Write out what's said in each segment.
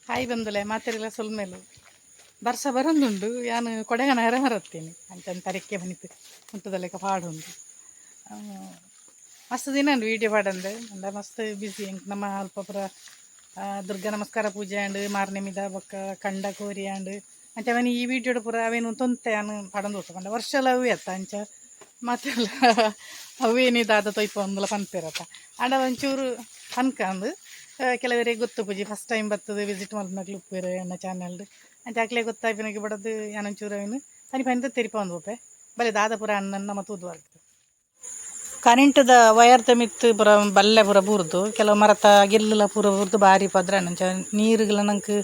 Hi ಬಂದುಲೆ ಮಾತೆರೆಲ್ಲ ಸೊಲ್ಮೆಲು ಬರ್ಸ ಬರೊಂದುಂಡು ಯಾನ್ ಕೊಡಗನ ಹರ ಮರತ್ತೇನೆ ಅಂಚನ್ ತರೆಕ್ಕೆ ಬನಿತು ಮುಟ್ಟದಲೆಕ್ಕ ಪಾಡುಂಡು. ಮಸ್ತ್ ದಿನ ಉಂಡು ವೀಡಿಯೋ ಪಾಡಂದೆ ಅಂಡ ಮಸ್ತ್ ಬ್ಯುಸಿ. ನಮ್ಮ ಅಲ್ಪ ಪೂರ ದುರ್ಗಾ ನಮಸ್ಕಾರ ಪೂಜೆ ಆಂಡ್, ಮಾರ್ನೆಮಿದ ಬೊಕ್ಕ ಕಂಡ ಕೋರಿ ಆಂಡ್. ಅಂಚ ಅವನ ಈ ವೀಡಿಯೋಡು ಪೂರ ಅವೇನು ತೊಂತೆ ಯಾನ್ ಪಾಡೊಂದು ಹೋಗ್ತ ಪಂಡ ವರ್ಷಲ ಅವೇ ಅತ್ತ. ಅಂಚ ಮಾತೆಲ್ಲ ಅವೇನೇ ದಾದ ತೊಯ್ಪ ಒಂದುಲ ಪನ್ಪೆರತ್ತ. ಆಂಡ ಒಂಚೂರು ಪನ್ಕಂದು ಕೆಲವರಿಗೆ ಗೊತ್ತು ಪೂಜಿ, ಫಸ್ಟ್ ಟೈಮ್ ಬರ್ತದೆ ವಿಸಿಟ್ ಮಲ್ಪನಕ್ಲು ಉಪ್ಪೇರು ಎನ್ನ ಚಾನಲ್ಡ್. ಅಂಚ ಅಕ್ಲೆ ಗೊತ್ತಾಯ್ಪಿನಕ್ಕೆ ಬಡದು ಯಾನೊಂಚೂರು ಅವೇನು ಪನಿ ಪನಿದ ತೆರಿಪೊಂದು ಪೋಪೆ. ಬಲೆ ದಾದ ಪೂರ ಅಣ್ಣನ ನಮ್ಮ ತೂದು. ಕರೆಂಟ್ದ ವಯರ್ದ ಮಿತ್ತು ಪೂರ ಬಲ್ಲೆ ಪೂರ ಬೂರ್ದು, ಕೆಲವು ಮರತ ಗೆಲ್ಲುಲ ಪೂರ ಬೂರ್ದು ಬಾರಿ ಪದ್ರ. ಅಂಚ ನೀರುಗಳ ನಂಗೆ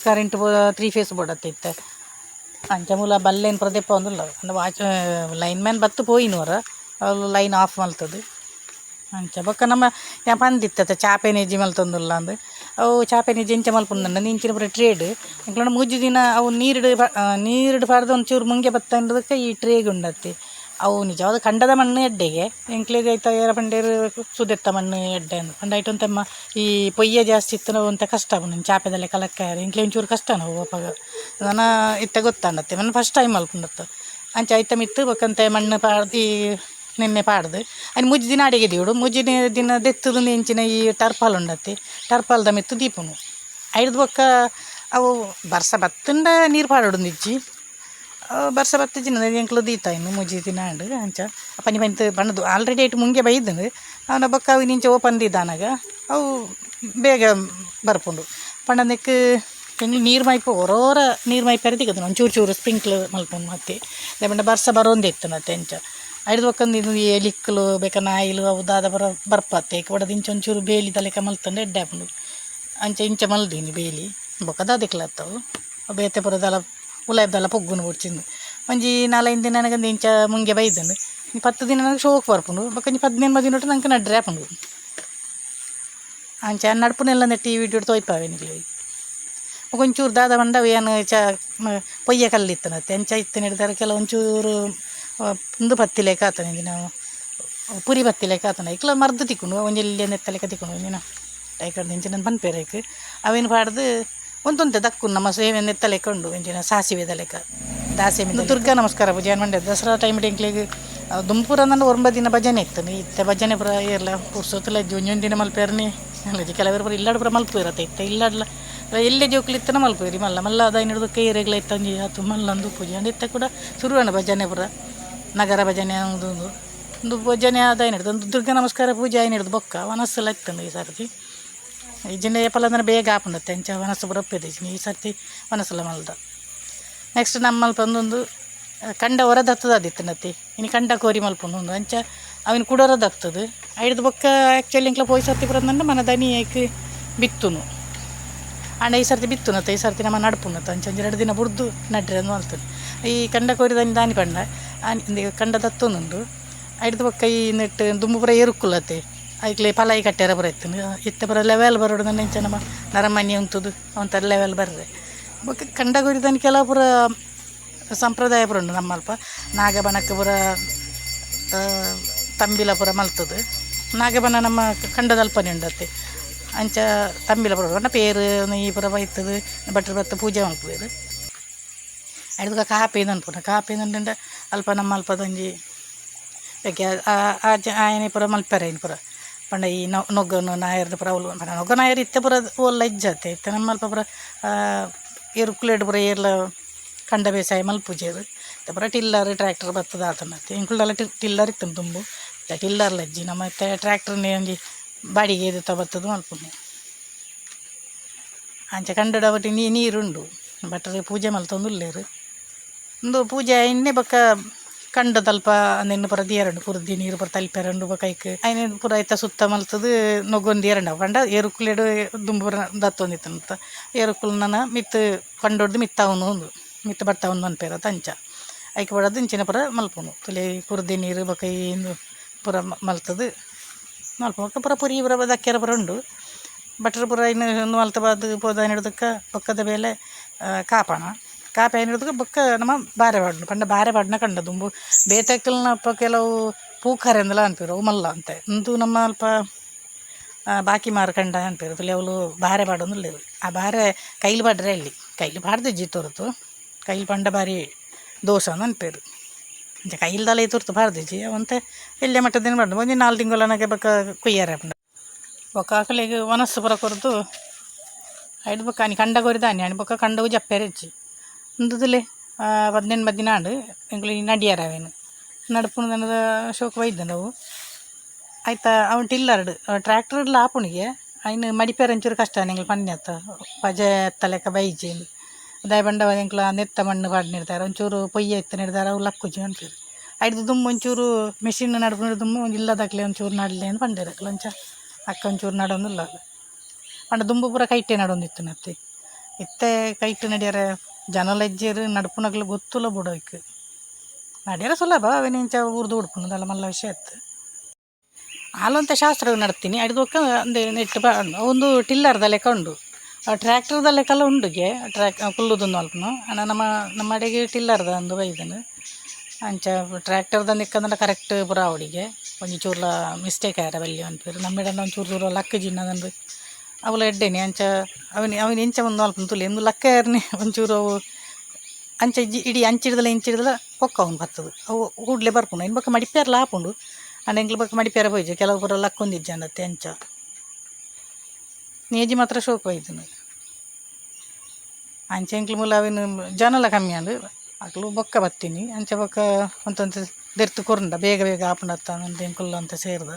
ಕರೆಂಟ್ ಪೂರ ತ್ರೀ ಫೇಸ್ ಬೋಡತ್ತಿತ್ತೆ. ಅಂಚ ಮೂಲ ಬಲ್ಲೆನ್ ಪೂರ ದೆಪ್ಪೊಂದುಲ್ಲ. ಅಂಡ watch line man ಬತ್ತು ಪೋಯಿನವರ ಅವು ಲೈನ್ ಆಫ್ ಮಲ್ತದು. ಅಂಚ ಬೊಕ್ಕ ನಮ್ಮ ಯಾ ಪಂದಿತ್ತತೆ ಚಾಪೆನೇಜಿ ಮಲ್ತೊಂದುಲ್ಲ ಅಂದ್. ಅವು ಚಾಪೆನೇಜಿ ಎಂಚ ಮಲ್ಪುಂಡು ಇಂಚಿನ ಪೂರ ಟ್ರೇಡ್ ಎಂಕ್ಲನ ಮೂಜಿ ದಿನ ಅವು ನೀರುಡು ನೀರುಡು ಪಾಡ್ದು ಒಂಚೂರು ಮುಂಗೆ ಬತ್ತಂಡದಕ್ಕೆ ಈ ಟ್ರೇಗ್ ಉಂಡತ್ತಿ. ಅವು ನಿಜವಾದ ಕಂಡದ ಮಣ್ಣು ಎಡ್ಡೆಗೆ. ಎಂಕ್ಲೆಗ್ ಐತ ಏರ ಪಂಡೇರು ಸುದೆತ್ತ ಮಣ್ಣು ಎಡ್ಡೆ ಅಂದ್ ಪಂಡ ಐಟ್ ಒಂತೆಮ್ಮ ಈ ಪೊಯ್ಯೆ ಜಾಸ್ತಿ ಇತ್ತು ಒಂತೆ ಕಷ್ಟ ಆಪುಂಡು. ಚಾಪೆದಲ್ಲೇ ಕಲಕ್ಕ ಎಂಕ್ಲೆ ಒಂಚೂರು ಕಷ್ಟ ನಾವು ಅಪಗ ನನ ಇತ್ತೆ ಗೊತ್ತಾಂಡತ್ತೆ ಮನ್ನ ಫಸ್ಟ್ ಟೈಮ್ ಮಲ್ಪುಂಡತ್ತು. ಅಂಚ ಐತ ಮಿತ್ತು ಬೊಕ್ಕಂತೆ ಮಣ್ಣು ಪಾಡ್ದು ಈ ನಿನ್ನೆ ಪಾಡ್ದು ಅಯ್ನ್ ಮೂಜಿ ದಿನ ಅಡಿಗೆ ದೀವೊಡು. ಮೂಜಿ ದಿನ ದೆತ್ತುದು ಇಂಚಿನ ಈ ಟರ್ಪಾಲ್ ಉಂಡತ್ತಿ, ಟರ್ಪಾಲ್ದ ಮಿತ್ತು ದೀಪುನು. ಐಡ್ದ್ ಬೊಕ್ಕ ಅವು ಬರ್ಸ ಬತ್ತುಂಡ ನೀರು ಪಾಡೊಡುಂದಿಜ್ಜಿ, ಬರ್ಸ ಬತ್ತಿಜ್ಜಿನ ಎಂಕ್ಲು ದೀತ ಇನ್ನು ಮೂಜಿ ದಿನ ಆಂಡ್. ಅಂಚ ಪನಿ ಪಂತ್ ಬಣ್ಣದು ಆಲ್ರೆಡಿ ಐಟ್ ಮುಂಗೆ ಬೈದ್ಂಡ್. ಅವನ ಬೊಕ್ಕ ಅವು ಇಂಚ ಓಪನ್ ದೀದಾನಗ ಅವು ಬೇಗ ಬರ್ಪುಂಡು. ಪಂಡ ನೆಕ್ಕ್ ಎಂಕ್ಲು ನೀರು ಮೈಪು ಒರೋರ ನೀರು ಮೈಪೆರೆ ತಿಕ್ಕುದು. ಒಂಚೂರು ಚೂರು ಸ್ಪ್ರಿಂಕ್ಲ್ ಮಲ್ಪುಂಡು. ಮತ್ತೆ ದಾಯೆ ಪಂಡ ಬರ್ಸ ಬರೋಂದಿತ್ತುಂಡು ಅತ್ತೆ. ಅಂಚ ಐಡ್ದ್ ಬೊಕ್ಕ ಇದು ಎಲಿಕ್ಕುಲು ಬೇಕ ನಾಯಿಲು ಅವು ದಾದ ಪೂರ ಬರ್ಪತ್ತೆ. ಐಕ್ ಇಂಚ ಒಂಚೂರು ಬೇಲಿ ಲೆಕ್ಕ ಮಲ್ತಂಡ ಎಡ್ಡೆ ಆಪುಂಡು. ಅಂಚ ಇಂಚ ಮಲ್ದೀನಿ ಬೇಲಿ. ಬೊಕ್ಕ ದಾದೆಕ್ಲತ್ತವು ಬೇತೆ ಪೂರ ದಾಲ ಉಲಾಯಿದಾಲ ಪೊಗ್ಗುನು ಬೊಡ್ಚಿಂದು. ಒಂಜಿ ನಾಲೈದು ದಿನ ನನಗಂದು ಇಂಚ ಮುಂಗೆ ಬೈದುಂಡು. 10 ದಿನ ನನಗೆ ಶೋಕ್ ಬರ್ಪುಂಡು. ಬೊಕ್ಕ ಒಂಜಿ 15 ದಿನೊಟ್ಟು ನಂಗೆ ನಡ್ರೆ ಆಪುಂಡು. ಅಂಚ ನಡ್ಪುನೆಲ್ಲ ನೆಟ್ಟಿ ಈ ವಿಡಿಯೋಡ್ ತೋಯ್ಪಾವೆ ನಿಕ್ಲೆಗ್. ಒಂಚೂರು ದಾದ ಪಂಡ ಅವು ಏನು ಚ ಪೊಯ್ಯೆ ಕಲ್ಲು ಇತ್ತನತ್ತೆ. ಅಂಚ ಇತ್ತು ಹಿಡ್ದಾರೆ ಕೆಲವೊಂಚೂರು ಉಂದು ಪತ್ತಿಲೆಕ ಆತನೆ ದಿನ ಪುರಿ ಪತ್ತಿಲೆಕ ಆತನ. ಐಕ್ಲ ಮರ್ದ್ ತಿಕ್ಕುಂಡು. ಒಂಜಿ ಎಲ್ಯ ನೆತ್ತಲೆಕ ತಿಕ್ಕುಂಡು. ಒಂಜಿನ ಐಕಡ್ದು ಇಂಚಿನ ಪನ್ಪೆರ್ ಐಕ್. ಅವೇನು ಪಾಡ್ದು ಒಂತೊಂತೆ ದಕ್ಕುಂಡು. ನಮ್ಮ ಸೇವೆ ನೆತ್ತಲೆಕ ಉಂಡು ಒಂಜಿನ ಸಾಸಿವೆದ ಲೆಕ್ಕ ದಾಸೆಮಿ. ದುರ್ಗಾ ನಮಸ್ಕಾರ ಪೂಜೆ ಮಂಡೆ ದಸರಾ ಟೈಮ್ ಎಂಕ್ಲೆಗ್ ದುಂಪುರ ನನ್ನ 9 ದಿನ ಭಜನೆ ಇತ್ತು. ಇತ್ತೆ ಭಜನೆ ಪೂರ ಏರ್ಲ ಪುರ್ಸೊತ್ತುಲ ಇಜ್ಜಿ. ಒಂಜೊಂದು ದಿನ ಮಲ್ಪೆರ್ನಿ ಅಲ್ಲಜಿ. ಕೆಲವರು ಪೂರ ಇಲ್ಲಡ್ ಪೂರ ಮಲ್ಪುವೆರತ್ತೆ. ಇತ್ತೆ ಇಲ್ಲಡ್ಲ ಎಲ್ಲೆ ಜೋಕುಲು ಇತ್ತನ ಮಲ್ಪುವೆರಿ. ಮಲ್ಲ ಮಲ್ಲ ಅದ ಹಿಡ್ದು ಕೈರೆಗ್ಲ ಇತ್ತ ಒಂಜಿ ಆತು ಮಲ್ಲಂದು ಪೂಜೆ. ಅಂಡ ಇತ್ತೆ ಕೂಡ ಶುರುವಾಂಡ್ ಭಜನೆ ಪೂರ ನಗರ ಭಜನೆ. ಒಂದು ಒಂದು ಭಜನೆ ಆದ ಹಿಡ್ದು ಒಂದು ದುರ್ಗಾ ನಮಸ್ಕಾರ ಪೂಜೆ ಆಯ್ನ ಹಿಡ್ದು ಬೊಕ್ಕ ವನಸ್ಸೆಲ್ಲ ಇತ್ತಂದು ಈ ಸರ್ತಿ. ಇಜ್ಜಿಂಡ ಏಪಲ ಬೇಗ ಆಪುಂಡತ್ತೆ. ಅಂಚ ವನಸ್ಸು ಪೂರ ಒಪ್ಪೆದ ಈ ಸರ್ತಿ ವನಸ್ಸೆಲ್ಲ ಮಲ್ದ. ನೆಕ್ಸ್ಟ್ ನಮ್ಮಲ್ಪ ಒಂದೊಂದು ಕಂಡ ಹೊರದತ್ತದ ಅದಿತ್ತನತ್ತಿ. ಇನಿ ಕಂಡ ಕೋರಿ ಮಲ್ಪುಂಡು ಒಂದು. ಅಂಚ ಅವಿನ ಕುಡೊರ ದತ್ತದು ಐಡ್ದು ಬೊಕ್ಕ ಆ್ಯಕ್ಚುಲಿ ಎಂಕ್ಲ ಪೋಯಿ ಸರ್ತಿ ಪೂರ ಮನ ದನಿ ಐಕ್ ಬಿತ್ತುನು. ಆಂಡ ಈ ಸರ್ತಿ ಬಿತ್ತುನತ್ತ, ಈ ಸರ್ತಿ ನಮ್ಮ ನಡ್ಪುನತ್ತ. ಅಂಚ ಒಂಜಿ 2 ದಿನ ಬುಡ್ದು ನಡ್ರೆ ಅಂದ್ ಮಲ್ತದೆ. ಈ ಕಂಡ ಕೋರಿ ದಾನಿ ಪಂಡ ಕಂಡ ದತ್ತೊಂದುಂಡು. ಐಡ್ದು ಬೊಕ್ಕ ಈ ನೆಟ್ ದುಂಬು ಪೂರ ಏರುಕ್ಕುಲತ್ತೆ. ಐಕ್ಲೆ ಪಲಾಯಿ ಕಟ್ಟೆರ ಪೂರ ಇತ್ತು. ಇತ್ತೆ ಪೂರ ಲೆವೆಲ್ ಬರೋಡು. ಇಂಚ ನಮ್ಮ ನರಮನಿ ಉಂತುದು ಒಂಥರ ಲೆವೆಲ್ ಬರ್ರೆ. ಬೊಕ್ಕ ಕಂಡ ಕೋರಿದಾನಿ ಕೆಲವು ಪೂರ ಸಂಪ್ರದಾಯ ಪೂರ ಉಂಡು ನಮ್ಮಲ್ಪ. ನಾಗಬನಕ್ಕೆ ಪೂರ ತಂಬಿಲ ಪೂರ ಮಲ್ತದು. ನಾಗಬನ ನಮ್ಮ ಕಂಡದಲ್ಪನೆ ಉಂಡತ್ತೆ. ಅಂಚ ತಂಬಿಲ ಪೂರ ಪಂಡ ಪೇರು ನೆಯ್ಯಿ ಪೂರ ಬೈತದು ಭಟ್ರು ಬತ್ತು ಪೂಜೆ ಮಲ್ಪುವೆರ್. ಐಡ್ದ್ ಕಾಪಿ ಅನ್ಪುನ ಕಾಪಿ ಅಂಡ ಅಲ್ಪ ನಮ್ಮ ಅಲ್ಪದೊಂಜಿ ಆಯನೆ ಪೂರ ಮಲ್ಪೆರೆ ಐನ್ ಪೂರ. ಪಂಡ ಈ ನೊಗನು ನಾಯರ್ದ ಪೂರ ಅವ್ಲು ಪಂಡ ನೊಗ ನಾಯರ್ ಇತ್ತೆ ಪೂರ ಓಲ್ಲ ಇಜ್ಜತ್ತೆ. ಇತ್ತೆ ನಮ್ಮ ಅಲ್ಪ ಪೂರ ಎರುಕುಲೆಡ್ ಪೂರ ಏರ್ಲ ಕಂಡ ಬೇಸಾಯ ಮಲ್ಪುಜೆರ್. ಇತ್ತೆ ಪೂರ ಟಿಲ್ಲರ್ ಟ್ರ್ಯಾಕ್ಟರ್ ಬತ್ತದ ಆತುಂಡತ್ತೆ. ಎಂಕುಲ್ಡಲ ಟಿಲ್ಲರ್ ಇತ್ತುಂಡು ದುಂಬು. ಇತ್ತೆ ಟಿಲ್ಲರ್ಲ ಇಜ್ಜಿ. ನಮ್ಮ ಇತ್ತೆ ಟ್ರ್ಯಾಕ್ಟರ್ನೇ ಒಂಜಿ ಬಾಡಿಗೆ ದೆತ್ತ ಬತ್ತದು ಮಲ್ಪುನು. ಅಂಚ ಕಂಡಡ ಒಟ್ಟು ನೀರುಂಡು. ಭಟ್ರು ಪೂಜೆ ಮಲ್ತೊಂದುಲ್ಲೆರ್. ಉಂದು ಪೂಜೆ ಆಯಿನೇ ಬೊಕ್ಕ ಕಂಡದಲ್ಪ ಅಂದೆನ್ ಪೂರ ದೀಯರುಂಡು. ಪುರ್ದಿ ನೀರು ಪೂರ ತಲ್ಪೆರುಂಡು. ಬೊಕ್ಕ ಐಕ್ ಐನ್ ಪೂರ ಐತ ಸುತ್ತ ಮಲ್ತದು ನೊಗೊಂದು ದೀಯರುಂಡು. ಪಂಡ ಎರುಕುಲೆಡ್ ದುಂಬು ಪೂರ ದತ್ತೊಂದಿತ್ತಂತ. ಎರುಕುಲು ನನ ಮಿತ್ತ್ ಕಂಡೊಡ್ದು ಮಿತ್ತಾವುನು ಉಂದು ಮಿತ್ತ್ ಬತ್ತಾವುಂದು ಪನ್ಪೆರ್ ಅಂಚ. ಐಕ್ ಬೋಡಾದ್ ಇಂಚಿನ ಪೂರ ಮಲ್ಪುನು. ತುಲೆ ಕುರ್ದಿ ನೀರು ಬೊಕ್ಕ ಈ ಉಂದು ಪೂರ ಮಲ್ತದು ಮಲ್ಪ. ಬೊಕ್ಕ ಪೂರ ಪುರಿ ಪೂರ ದಕ್ಕೆರೆ ಪೂರ ಉಂಡು. ಭಟ್ರು ಪೂರ ಐನ್ ಉಂದು ಮಲ್ತ ಬಾದ್ ಪೋದು ಹಿಡ್ದಕ್ಕ ಬೊಕ್ಕದ ಬೇಲೆ ಕಾಪಣ ಕಾಪೆ ಹಿಡ್ದು ಬೊಕ್ಕ ನಮ್ಮ ಬಾರೆ ಪಾಡುನು. ಪಂಡ ಬಾರೆ ಪಾಡುನ ಕಂಡ ದುಂಬು ಬೇತೆಕ್ಕಲ್ನ ಅಲ್ಪ ಕೆಲವು ಪೂಖಾರೆ ಅಂದಲ ಅನ್ಪೆರ್. ಅವು ಮಲ್ಲ ಅಂತೆ. ಉಂದು ನಮ್ಮ ಅಲ್ಪ ಬಾಕಿ ಮಾರು ಕಂಡ ಅನ್ಪೇರು ತುಲೆ ಅವಳು ಬಾರೆ ಪಾಡೊಂದುಲ್ಲೆರ್ ಆ ಬಾರೆ ಕೈಲ್ ಪಾಡ್ರೆ ಇಲ್ಲಿ ಕೈಲ್ ಪಾಡ್ದಿಜ್ಜಿ ತೊರ್ತು ಕೈಲ್ ಪಂಡ ಬಾರಿ ದೋಷ ಅನ್ಪೇರು ಅಂಚ ಕೈಲ್ದಲ ತುರ್ತು ಪಾಡ್ದಿಜ್ಜಿ ಒಂತೆ ಎಲ್ಯ ಮಟ್ಟದಿನ ಪಾಡ್ದು ಒಂಜಿ 4 ತಿಂಗಳನಗೆ ಬೊಕ್ಕ ಕೊಯ್ಯರೆ ಆಪುಂಡು. ಬೊಕ್ಕ ಅಕಲೆಗ್ ವನಸ್ಸು ಪೂರ ಕೊರ್ದು ಐಡ್ ಬೊಕ್ಕ ಆನಿ ಕಂಡ ಕೊರಿದಾನಿ ಆನಿ ಬೊಕ್ಕ ಕಂಡವು ಜಪ್ಪೆರೆ ಇಜ್ಜಿ ಉಂದುದುಲೆ 18 ದಿನ ಆಂಡ್ ಎಂಕುಲು ನಡಿಯರ ಅವೇನು ನಡ್ಪುನ ಶೋಕು ಬೈದ್ಂಡ್ ಅವು ಆಯ್ತಾ ಅವನ್ ಟಿಲ್ಲರ್ಡ್ ಟ್ರ್ಯಾಕ್ಟರ್ಡ್ಲ ಆಪುಣಿಗೆ ಐನ್ ಮಡಿಪೆರೆ ಒಂಚೂರು ಕಷ್ಟ ಎಂಕ್ಲ ಪನ್ಯತ್ತ ಪಜೆ ಎತ್ತಲೆಕ್ಕ ಬೈಜಿ ದಾಯೆ ಪಂಡ ಎಂಕ್ಲ ನೆತ್ತ ಮಣ್ಣು ಪಾಡ್ನಿರ್ತಾರೆ ಒಂಚೂರು ಪೊಯ್ಯೆ ಇತ್ತ ನೀಡ್ದಾರೆ ಅವು ಲಕ್ಕುಜಿ ಪನ್ಪೆರ್ ಐಡ್ದ್ ದುಂಬು ಒಂಚೂರು ಮೆಷಿನ್ ನಡ್ಪುನ ದುಂಬು ಒಂಜಿ ಇಲ್ಲದಕ್ಲೆ ಒಂಚೂರು ನಡ್ಲೆ ಅಂದ್ ಪಂಡೆರ್ ಅಕ್ಲು ಅಂಚ ಅಕ್ಕ ಒಂಚೂರು ನಡೊಂದುಲ್ಲ ಪಂಡ ದುಂಬು ಪೂರ ಕೈಟೆ ನಡೊಂದಿತ್ತಿನತ್ತೆ ಇತ್ತೆ ಕೈಟ್ ನಡಿಯರೆ ಜನಲ ಇಜ್ಜೆರ್ ನಡ್ಪುನಕ್ಲು ಗೊತ್ತುಲ ಬೋಡು ಐಕ್ ನಡಿಯರೆ ಸುಲಭ ಅವೇನು ಇಂಚ ಊರ್ದು ಉಡ್ಪುನು ದಾಲ ಮಲ್ಲ ವಿಷಯ ಅತ್ತ್. ಆಲೊಂತೆ ಶಾಸ್ತ್ರ ನಡ್ತೀನಿ ಐಡ್ದ್ ಬೊಕ್ಕ ಅಂದೆ ನೆಟ್ ಒಂದು ಟಿಲ್ಲರ್ದ ಲೆಕ್ಕ ಉಂಡು ಟ್ರ್ಯಾಕ್ಟರ್ದ ಲೆಕ್ಕಲ ಉಂಡುಗೆ ಟ್ರ್ಯಾಕ್ ಕುಲ್ಲುದೊಂದು ಅಲ್ಪನು ಆಂಡ ನಮ್ಮ ನಮ್ಮ ಅಡೆಗೆ ಟಿಲ್ಲರ್ದ ಅಂದು ಬೈದನು ಅಂಚ ಟ್ರ್ಯಾಕ್ಟರ್ದ ನಿಕ್ಕಂದ್ರೆ ಕರೆಕ್ಟ್ ಪೂರ ಆವಡಿಗೆ ಒಂಜಿ ಚೂರ್ಲ ಮಿಸ್ಟೇಕ್ ಆಯರ ಬಲ್ಲಿ ಪನ್ಪೆರ್ ನಮ್ಮಿಡಂಡ ಒಂಚೂರು ಚೂರು ಲಕ್ಕುಜಿ ನಂದು ಅವುಲ ಎಡ್ಡೆನೆ ಅಂಚ ಅವನಿ ಅವನು ಎಂಚ ಒಂದು ಅಲ್ಪ ತುಲೆ ಇಂದು ಲಕ್ಕರ್ನೆ ಒಂಚೂರು ಅವು ಅಂಚ ಇಜ್ಜಿ ಇಡೀ ಅಂಚಿಡ್ದಲ ಇಂಚಿಡ್ದಲ ಪೊಕ್ಕ ಅವ್ನು ಬರ್ತದೆ ಅವು ಕೂಡ್ಲೆ ಬರ್ಪುಂಡು ಇನ್ನು ಬೊಕ್ಕ ಮಡಿಪೇರ್ಲ ಆಪುಂಡು ಆಂಡ ಎಂಕ್ಲ ಬೊಕ್ಕ ಮಡಿಪೇರ ಪೋಯಿಜಿ ಕೆಲವು ಪೂರ ಲಕ್ಕೊಂದಿಜ್ಜಂಡತ್ತೆ ಅಂಚ ನೇಜಿ ಮಾತ್ರ ಶೋಕು ಬೈದನು ಅಂಚ ಎಂಕ್ಲ ಮೂಲ ಅವೇನು ಜನಲ ಕಮ್ಮಿ ಅಂಡ್ ಅಕ್ಲು ಬೊಕ್ಕ ಬತ್ತೀನಿ ಅಂಚ ಬೊಕ್ಕ ಒಂತೊಂತೆ ದೆರ್ತ್ ಕೊರುಂಡ ಬೇಗ ಬೇಗ ಆಪುಂಡತ್ತ ಅಂದ್ ಎಂಕುಲು ಅಂತ ಸೇರ್ದು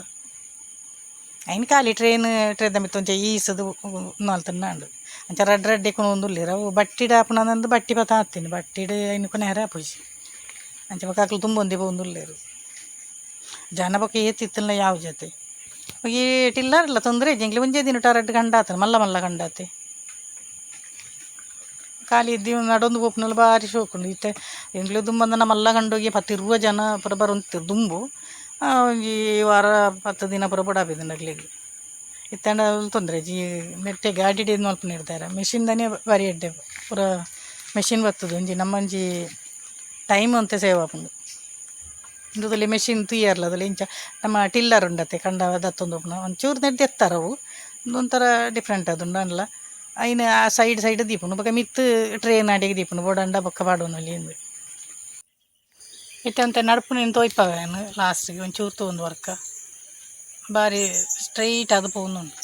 ಐನ್ ಖಾಲಿ ಟ್ರೈನ್ ಟ್ರೈನ್ ಮಿತ್ತ್ ಒಂಚ ಈಸದು ನಾಲ್ತನ್ನ ಅಂಡು ಅಂಚ ರಡ್ಡ್ ರಡ್ಡ್ ಇಕ್ಕುನು ಅವು ಬಟ್ಟಿಡ್ ಆಪುನಂದು ಬಟ್ಟಿ ಪತ ಆತಿನಿ ಬಟ್ಟಿಡ್ ಐನ್ ಕೊನೆಯರೆ ಆಪುಜಿ ಅಂಚ ಬೊಕ್ಕ ಅಕ್ಲು ತುಂಬೊಂದಿ ಪೋವೊಂದುಲ್ಲೆರ್ ಜನ ಬೊಕ್ಕ ಏತ್ ಇತ್ತುಂಡ ಯಾವ ಜೊತೆ ಈ ಟಿಲ್ಲರ್ಲ ತೊಂದರೆ ಇಜ್ಜಿ ಎಂಕ್ಲೆ ಒಂಜೇ ದಿನಟ ರಡ್ಡ್ ಕಂಡ ಆತನ ಮಲ್ಲ ಮಲ್ಲ ಕಂಡಾತೆ ಖಾಲಿ ಇದ್ದಿ ನಡೊಂದು ಪೋಪುನಲ್ಲ ಬಾರಿ ಶೋಕುಂಡು ಇತ್ತೆ ಎಂಕ್ಲೆ ದುಂಬಂದನ ಮಲ್ಲ ಕಂಡೋಗಿ 10 20 ಜನ ಪೂರ ಬರೊಂದಿತ್ತೆರ್ ದುಂಬು ಒಂಜಿ ವಾರ 10 ದಿನ ಪೂರ ಬೊಡಾಪಿತ್ತುಂಡು ಅಕ್ಲೆಗ್ ಇತ್ತೆಂಡ ತೊಂದರೆ ಇಜ್ಜಿ ನೆಟ್ಟೆ ಗಾಡಿಡೆ ಮಲ್ಪುನ ಇರ್ತಾರೆ ಮೆಷಿನ್ದನೇ ಬಾರಿ ಎಡ್ಡೆ ಪೂರ ಮೆಷಿನ್ ಬರ್ತದೆ ಒಂಜಿ ನಮ್ಮೊಂಜಿ ಟೈಮ್ ಒಂತೆ ಸೇವ್ ಆಪುಂಡು ಉಂದುದಲ್ಲಿ ಮೆಷಿನ್ ತೂಯರ್ಲ ಅದಲ್ಲಿ ಇಂಚ ನಮ್ಮ ಟಿಲ್ಲರ್ ಉಂಡತ್ತೆ ಕಂಡ ದತ್ತೊಂದು ಉಪ್ಪುನ ಒಂಚೂರು ನೆಡ್ದು ಎತ್ತರ ಅವು ಒಂಥರ ಡಿಫ್ರೆಂಟ್ ಅದುಂಡು ಅಂಡ್ಲ ಐನ್ ಆ ಸೈಡ್ ಸೈಡ್ ದೀಪುಂಡು ಬೊಕ ಮಿತ್ತ್ ಟ್ರೈನ್ ಅಡಿಗೆ ದೀಪುಂಡು ಬೋಡಂಡ ಬೊಕ್ಕ ಪಾಡೊನೊಲಿ ಇಂದ್ ಇತ್ತೆ ಒಂತೆ ನಡ್ಪುನೆನ್ ತೋಯ್ಪವೆ ಯಾನ್ ಲಾಸ್ಟ್ಗೆ ಒಂಚೂರು ತೂವೊಂದು ವರ್ಕ ಬಾರಿ ಸ್ಟ್ರೈಟ್ ಆದ್ ಪೋವೊಂದುಂಡು.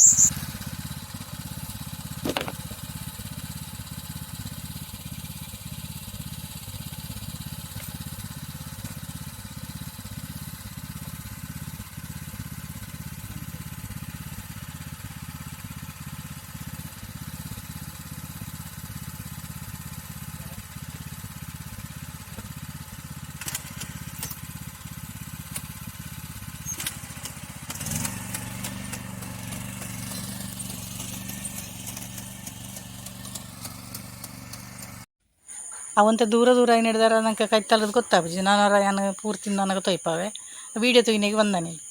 ಅವಂತೆ ದೂರ ದೂರ ಐನ್ ಹಿಡ್ದಾರ ನಂಗೆ ಕೈತಲದ ಗೊತ್ತಾಪುಜಿ ನಾನರ ಯಾನ್ ಪೂರ್ತಿ ನನಗೆ ತೊಯ್ಪಾವೆ ವೀಡಿಯೋ ತೂಯಿನೆಗ್ ಬಂದನಿ.